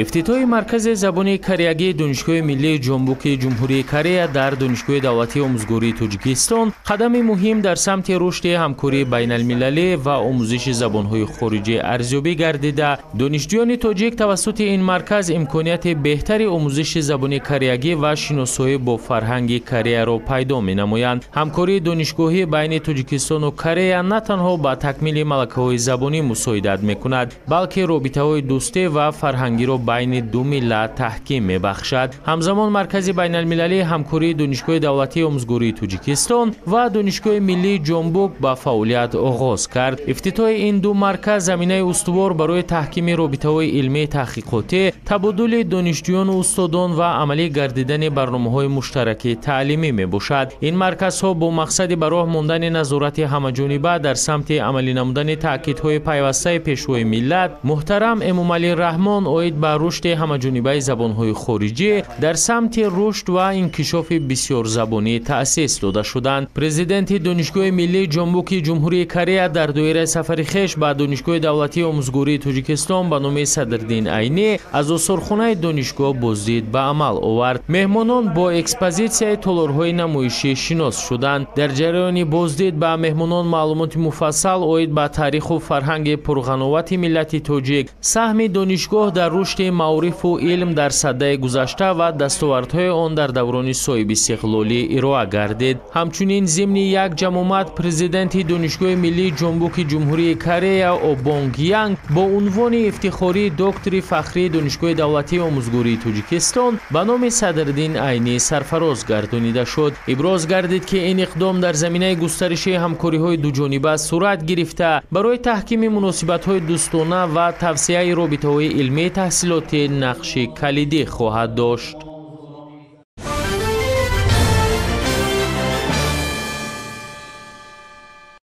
Ифтитоҳи маркази забони кореягии Донишгоҳи миллии Ҷонбуки Ҷумҳурии Корея дар Донишгоҳи давлатии омӯзгории Тоҷикистон қадами муҳим дар самти рушди ҳамкории байналмилалӣ ва омӯзиши забонҳои хориҷӣ арзёбӣ гардида, донишҷӯёни тоҷик тавассути ин марказ имконияти беҳтари омӯзиши забони кореягӣ ва шиносоӣ бо фарҳанги Кореяро пайдо менамоянд. Ҳамкории донишгоҳӣ байни Тоҷикистону Корея на танҳо ба такмили малакаҳои забонӣ мусоидат мекунад, балки робитаҳои дӯстӣ ва фарҳангиро байни ду миллат таҳким мебахшад. Ҳамзамон маркази байналмилалии ҳамкории Донишгоҳи давлатии омӯзгории Тоҷикистон ва Донишгоҳи миллии Ҷонбук ба фаъолият оғоз кард. Ифтитоҳи ин ду марказ заминаи устувор барои таҳкими робитаҳои илмии таҳқиқотӣ, табодули донишҷӯёну устодон ва амалӣ гардидани барномаҳои муштараки таълимӣ мебошад. Ин марказҳо бо мақсади ба роҳ мондани назорати ҳамаҷониба дар самти амалӣ намудани таъкидҳои пайвастаи Пешвои миллат муҳтарам Эмомалӣ Раҳмон оид ба рушди ҳамаҷонибаи забонҳои хориҷӣ дар самти рушд ва инкишофи бисёрзабонӣ таъсис дода шуданд. Президенти Донишгоҳи миллии Ҷонбуки Ҷумҳурии Корея дар доираи сафари хеш ба Донишгоҳи давлатии омӯзгории Тоҷикистон ба номи Садриддин Айнӣ аз осорхонаи донишгоҳ боздид ба амал овард. Меҳмонон бо экспозитсияи толорҳои намоишӣ шинос шуданд. Дар ҷараёни боздид ба меҳмонон маълумоти муфассал оид ба таъриху фарҳанги пурғановати миллати тоҷик, саҳми донишгоҳ дар рушди маорифу илм дар садаи гузашта ва дастовардҳои он дар даврони соҳибистиқлолӣ ироа гардид. Ҳамчунин зимни як ҷамъомад президенти Донишгоҳи миллии Ҷонбуки Ҷумҳурии Корея Обонг Янг бо унвони ифтихории доктори фахрии Донишгоҳи давлатии омӯзгории Тоҷикистон ба номи Садриддин Айнӣ сарфароз гардонида шуд. Иброз гардид, ки ин иқдом дар заминаи густариши ҳамкориҳои дуҷониба сурат гирифта, барои таҳкими муносибатҳои дӯстона ва тавсеаи робитаҳои илмии таҳсилотӣ нақши калидӣ хоҳад дошт.